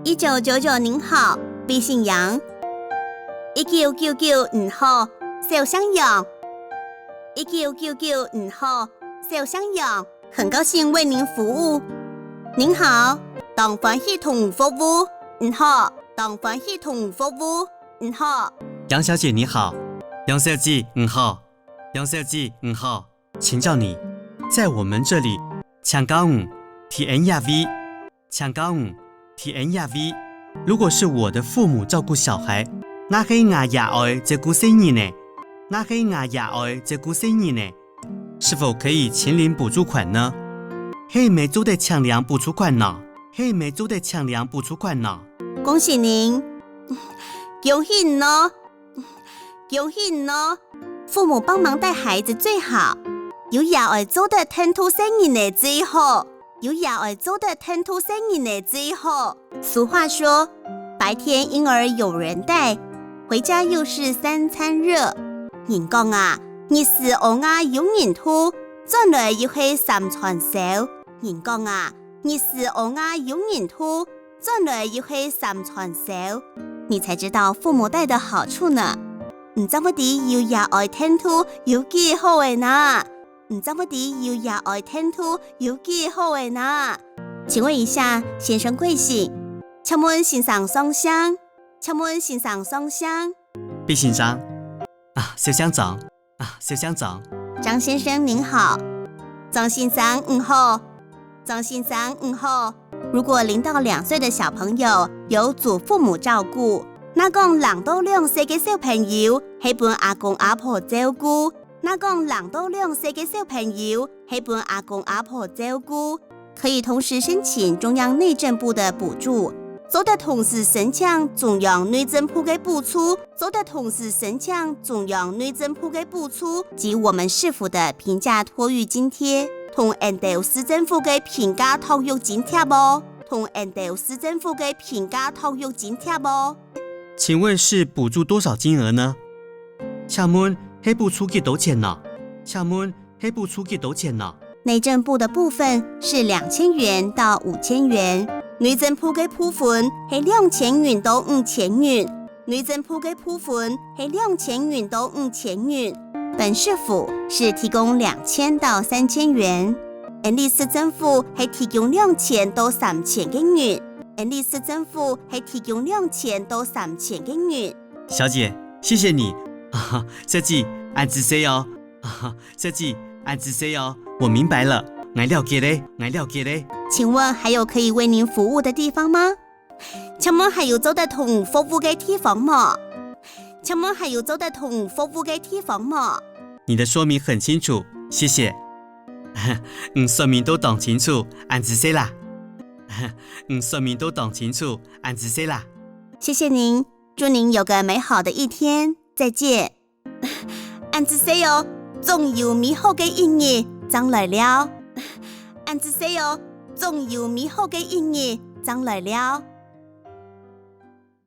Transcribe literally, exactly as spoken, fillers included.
一九九九您好，敝姓楊。一九九九你好，小姓楊。一九九九你好，小姓楊。很高兴为您服务。您好，當歡喜同你服務。你好，當歡喜同你服務。你好。杨小姐你好。杨小姐你好。杨小姐你好。请教你，在我们这里，请教你，在𠊎這位，请教你，在𠊎這位。如果是我的父母照顾小孩，若係吾爺哀照顧細人仔，若係吾爺哀照顧細人仔，是否可以請領補助款呢？係毋係做得請領補助款呢？係毋係做得請領補助款呢？恭喜您！恭喜你哦！恭喜你哦！父母帮忙带孩子最好，有爺哀做得𢯭渡細人仔最好，有爺哀做得𢯭渡細人仔最好。俗话说，白天婴儿有人带，回家又是三餐热。人講啊，日時屙屙有人渡，轉來又係三餐燒。人講啊，日時屙屙有人渡，轉來又係三餐燒。你才知道父母带的好处呢。你正會知有爺哀𢯭渡有幾好仔呢！你正會知有爺哀𢯭渡有幾好仔呢！请问一下，先生贵姓？请问先生啥姓？请问先生啥姓？毕先生。啊，小姓张。啊，小姓张。张先生您好。张先生你好。张先生你好。如果零到两岁的小朋友由祖父母照顾，若講零到兩歲个小朋友係分阿公阿婆照顧，若講零到兩歲个小朋友係分阿公阿婆照顧，可以同时申请中央内政部的补助，做得同时申请中央内政部个补助，做得同时申请中央内政部个补助及我们市府的平价托育津贴，同𠊎兜市政府个平价托育津贴哦，同𠊎兜市政府个平价托育津贴哦。请问是补助多少金额呢？请问係补助幾多錢呢？请问係補助幾多錢呢？内政部的部分是两千元到五千元，内政部个部分係两千元到五千元，内政部个部分係两千元到五千元。本市府是提供两千到三千元，恩里市政府係提供两千到三千个銀，恩里市政府係提供两千到三千个银。小姐，谢谢你。啊，小姐，恁仔細哦。 小姐，恁仔細哦，我明白了，𠊎了解咧，𠊎了解咧。请问还有可以为您服务的地方吗？请问还有做得同你服务个地方无？请问还有做得同你服务个地方无？你的说明很清楚，谢谢。你说明都当清楚，恁仔細啦。你说明都当清楚，恁仔細啦。谢谢您，祝您有个美好的一天，再见。 恁仔細哦，祝你有美好个一日，正來尞。恁仔細哦，祝你有美好个一日，正來尞。